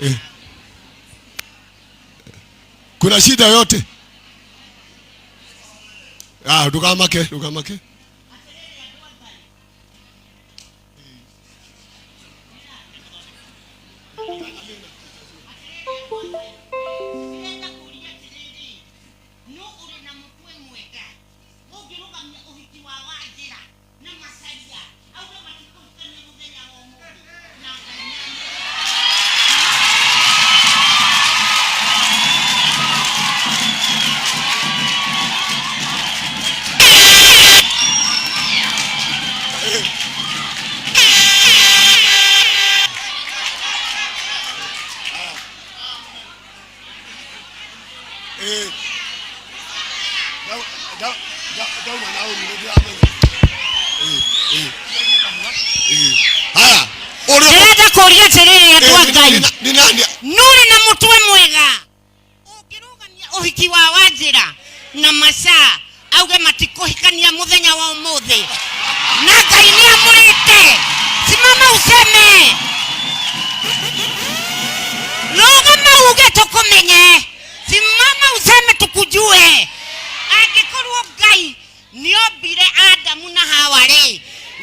Eh. Kuna shida yote? Ah, ndugamake, ndugamake. Ndĩrenda kũria atĩrĩrĩ, nũ ũrĩ na mũtwe mwega ũngĩrũgamia ũhiki wa Wanjĩra na Macharia auge matikũhikania mũthenya wa ũmũthĩ na Ngai nĩamũrĩte? Eh. Ndauma na ũru nĩ ndĩramenya. Eh, eh. Eh. Haya, ũrĩa Ndĩrenda kũria atĩrĩrĩ andũ a Ngai, nĩ nani nũ ũrĩ na mũtwe mwega ũngĩrũgamia ũhiki wa Wanjĩra na Macha auge matikũhikania mũthenya wa ũmũthĩ na Ngai nĩ amũrĩte? Simama useme, rũgama uge tũkũmenye, simama useme tukujue. Angĩkorwo Ngai nĩombire Adamu na Hawa rĩ,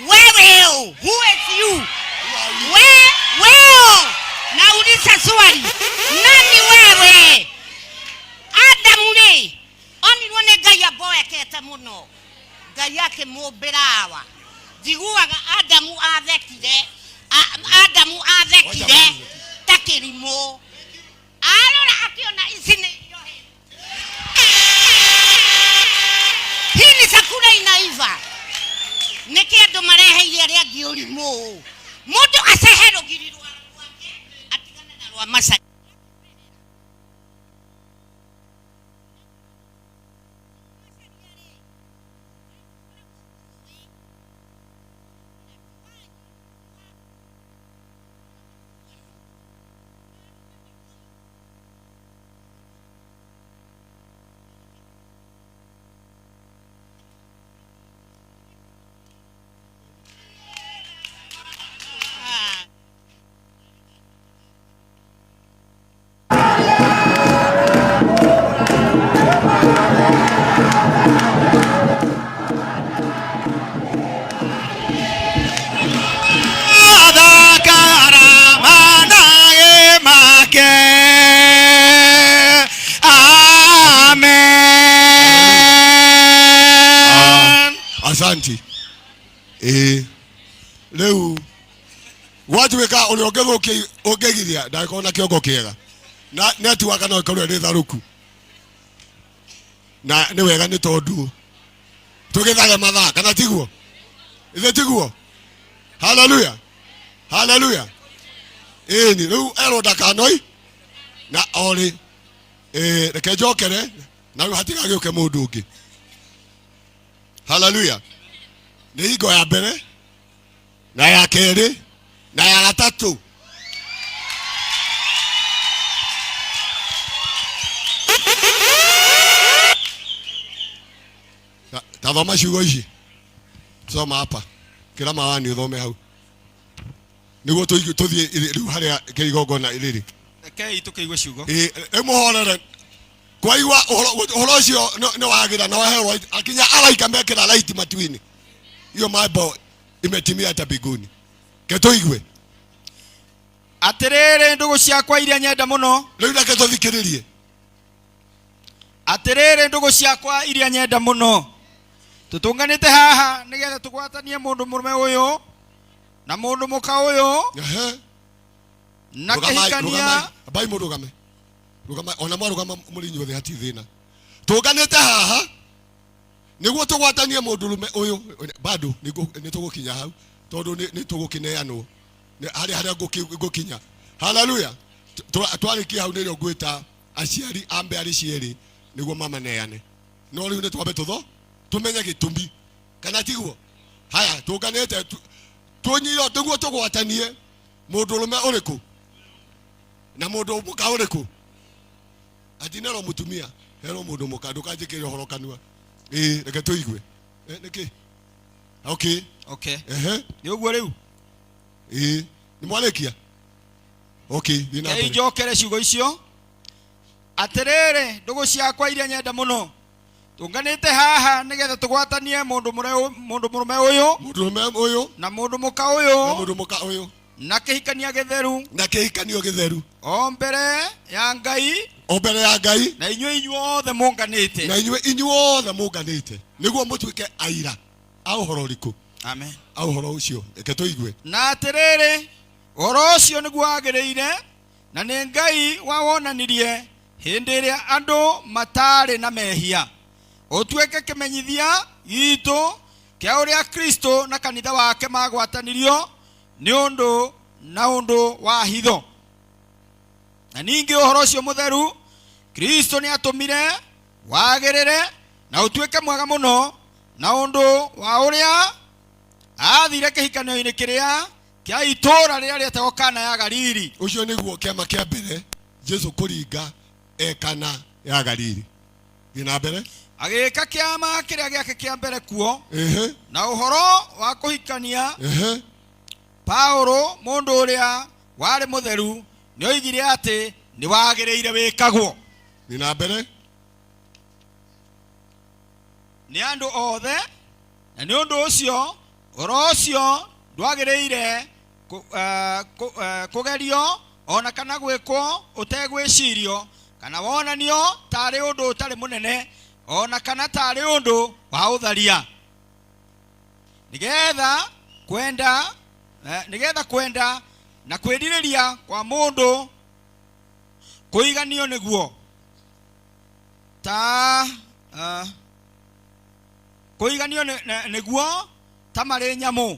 wewe ũ? Who is you? We wewe nauliza swali, nani wewe? Adamu rĩ onirwo nĩ Ngai amboekete mũno, Ngai akĩmũmbĩra Hawa. Njiguaga Adamu athekire, Adamu athekire ta kĩrimũ, arora akĩona ici nĩ irio hĩu. Hii ni chakula inaiva. Nĩkĩ andũ mareheire arĩa angĩ ũrimũ ũũ? Mũndũ acehe rũgiri rwa rwake atigane na rwa Macharia. Make. Amen. Asanti. Ĩĩ, rĩu gwatuĩka ũrĩa ũngĩthũkia ũngĩgiria ndagĩkorwo na kĩongo kĩega na netiwaka no ĩkorwo ĩrĩ tharũku na nĩ wega nĩ tondũ tũgĩthage mathaa kana tiguo ithe tiguo haleluya haleluya ĩni rĩu erwo ndakanoi na orĩ ĩĩ reke njokere na rĩu hatigagĩũke mũndũ ũngĩ haleluya nĩ hingo ya mbere na ya kerĩ na ya gatatũ Ta thoma ciugo ici soma hapa kĩra mawani ũthome hau nĩguo tũthiĩ rĩu harĩa kĩigongona rĩrĩ. Rekei tũkĩigue ciugo. Ĩĩ, rĩu mũhorere kwaigua ũhoro ũcio nĩ wagĩra na waheo right akinya araika mekĩra right matuinĩ hiyo mambo imetimia hata mbinguni ke tũigue. Atĩrĩrĩ ndũgũ ciakwa iria nyenda mũno. Rĩu reke tũthikĩrĩrie. Atĩrĩrĩ ndũgũ ciakwa iria nyenda mũno, tũtũnganĩte haha nĩgetha tũgwatanie mũndũ mũrũme ũyũ na mũndũ mũka ũyũ na Rũgamai, kĩhikania. Rũgamai, ambai mũrũgame, rũgamai ona mwarũgama mũrĩ inyuothe hatirĩ thĩna. Tũnganĩte haha nĩguo tũgwatanie mũndũrũme ũyũ bado nĩ tũgũkinya hau tondũ nĩ tũgũkĩneanwo harĩa harĩa ngũkinya. Haleluya. Twarĩkia hau nĩrĩo ngwĩta aciari a mbearĩ cierĩ nĩguo mamaneane, no rĩu nĩ twambe tũtho tũmenye gĩtũmi kana tiguo. Haya, tũnganĩte tũnyiro nĩguo tũgwatanie mũndũrũme ũrĩkũ na mũndũ mũka ũrĩkũ atinero mũtumia herwo mũndũ mũka ndũkanjĩkĩre ũhoro kanua. Ĩĩ, reke tũigue. Nĩkĩ? Okay. Okay. Ehe. Nĩ ũguo rĩu. Ĩĩ, nĩ mwarĩkia? Okay, thiĩ na Reke mbere. njokere ciugo icio. Atĩrĩrĩ, ndũgũ ciakwa iria nyenda mũno, tũnganĩte haha nĩgetha tũgwatanie mũndũ mũndũ mũrũme ũyũ Mũndũrũme ũyũ na mũndũ mũka na ũyũ mũndũ mũka ũyũ na kĩhikania gĩtheru na kĩhikanio gĩtheru o mbere ya Ngai o mbere ya Ngai na inyuĩ inyuothe mũnganĩte. Na inyuĩ inyuothe mũnganĩte, nĩguo mũtuĩke aira a ũhoro ũrĩkũ? Amen. A ũhoro ũcio. Reke tũigue. Na atĩrĩrĩ, ũhoro ũcio nĩguo wagĩrĩire, na nĩ Ngai wawonanirie hĩndĩ ĩrĩa andũ matarĩ na mehia, ũtuĩke kĩmenyithia gitũ kĩa ũrĩa Kristo na kanitha wake magwatanirio nĩ ũndũ na ũndũ wa hitho. Na ningĩ ũhoro ũcio mũtheru Kristo nĩ atũmire wagĩrĩre na ũtuĩke mwega mũno na ũndũ wa ũrĩa athire kĩhikanio-inĩ kĩrĩa kĩa itũũra rĩrĩa rĩetagwo Kana ya Galili. Ũcio nĩguo kĩama kĩa mbere Jesu kũringa e Kana ya Galili. Thiĩ na mbere. Agĩĩka kĩama kĩrĩa gĩake kĩa mbere kuo na ũhoro wa kũhikania. Paulo, mũndũ ũrĩa warĩ mũtheru, nĩ oigire atĩ nĩ wagĩrĩire wĩkagwo Thiĩ na mbere. nĩ andũ othe, na nĩ ũndũ ũcio ũhoro ũcio ndwagĩrĩire kũgerio ona kana gwĩkwo ũtegwĩcirio, kana wonanio tarĩ ũndũ ũtarĩ mũnene, ona kana tarĩ ũndũ wa ũtharia, nĩgetha kwenda na kwĩrirĩria kwa mũndũ kũiganio nĩguo ta kũiganio nĩguo ta marĩ nyamũ,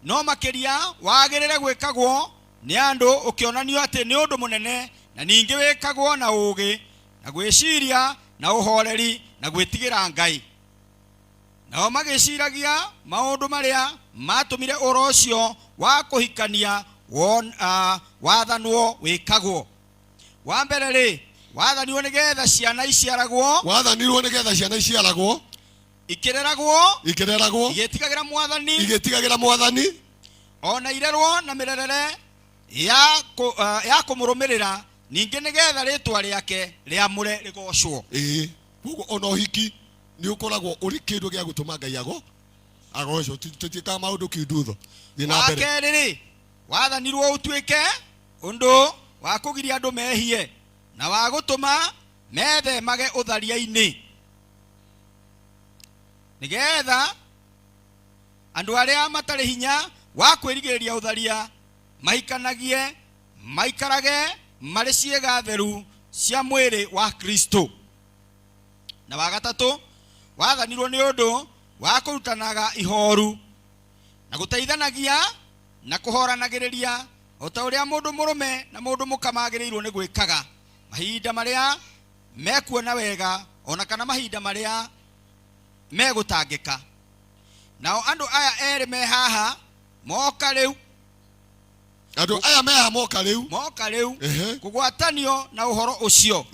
no makĩria wagĩrĩre gwĩkagwo nĩ andũ ũkĩonanio atĩ nĩ ũndũ mũnene, na ningĩ wĩkagwo na ũũgĩ na gwĩciria na ũhoreri na gwĩtigĩra Ngai. Nao magĩciragia maũndũ marĩa matũmire ũhoro ũcio wa kũhikania wathanwo wĩkagwo. Wa mbere rĩ, wathanirwo nĩgetha ciana iciaragwo Wathanirwo nĩgetha ciana iciaragwo ikĩreragwo ikĩreragwo igĩtigagĩra Mwathani, igĩtigagĩra Mwathani, ona irerwo na mĩrerere ya kũmũrũmĩrĩra, ningĩ nĩgetha rĩtwa rĩake rĩamũre rĩgocwo. Ĩĩ, koguo ona ũhiki nĩ ũkoragwo ũrĩ kĩndũ gĩa gũtũma Ngai agocwo. Tũtiĩkaga maũndũ kiundutho. Thiĩ na Wa mbere. kerĩ rĩ, wathanirwo ũtuĩke ũndũ wa kũgiria andũ mehie na wa gũtũma methemage ũtharia-inĩ, nĩgetha andũ arĩa matarĩ hinya wa kwĩrigĩrĩria ũtharia mahikanagie, maikarage marĩ ciĩga theru cia mwĩrĩ wa Kristo. Na wa gatatũ, wathanirwo nĩ ũndũ wa kũrutanaga ihoru na gũteithanagia na kũhoranagĩrĩria, o ta ũrĩa mũndũ mũrũme na mũndũ mũka magĩrĩirwo nĩ gwĩkaga mahinda marĩa mekuona wega, ona kana mahinda marĩa megũtangĩka. Nao andũ aya erĩ me haha moka rĩu Andũ aya meha moka rĩu moka rĩu kũgwatanio na ũhoro ũcio.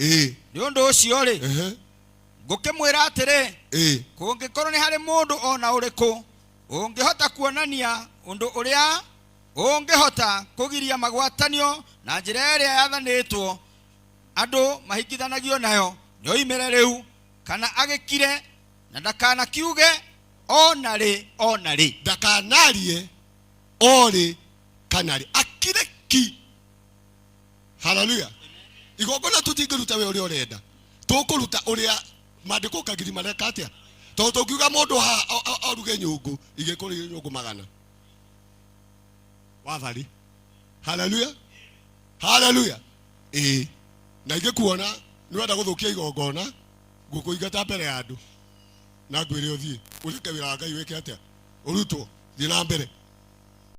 Nĩ ũndũ ũcio rĩ, ngũkĩmwĩra atĩrĩ, kũngĩkorwo nĩ harĩ mũndũ ona ũrĩkũ ũngĩhota kuonania ũndũ ũrĩa ũngĩhota kũgiria magwatanio na njĩra ĩrĩa yathanĩtwo andũ mahikithanagio nayo, nĩoimĩre rĩu, kana agĩkire na ndakanakiuge ona rĩ ona rĩ. Ndakanarie orĩ kana rĩ, akire ki. Haleluya! Igongona tũtingĩruta we ũrĩa ũrenda, tũkũruta ũrĩa maandĩko kagiri mareka atĩa, tondũ tũngiuga mũndũ haha aruge nyũngũ igĩkũrĩ nyũngũ 100 wathari. Haleluya, haleluya! Ĩĩ, na ingĩkuona nĩ wenda gũthũkia igongona, ngũkũingata mbere ya andũ na ngwĩre ũthiĩ ũreke wĩra wa Ngai wĩke atĩa, ũrutwo. Thiĩ na mbere.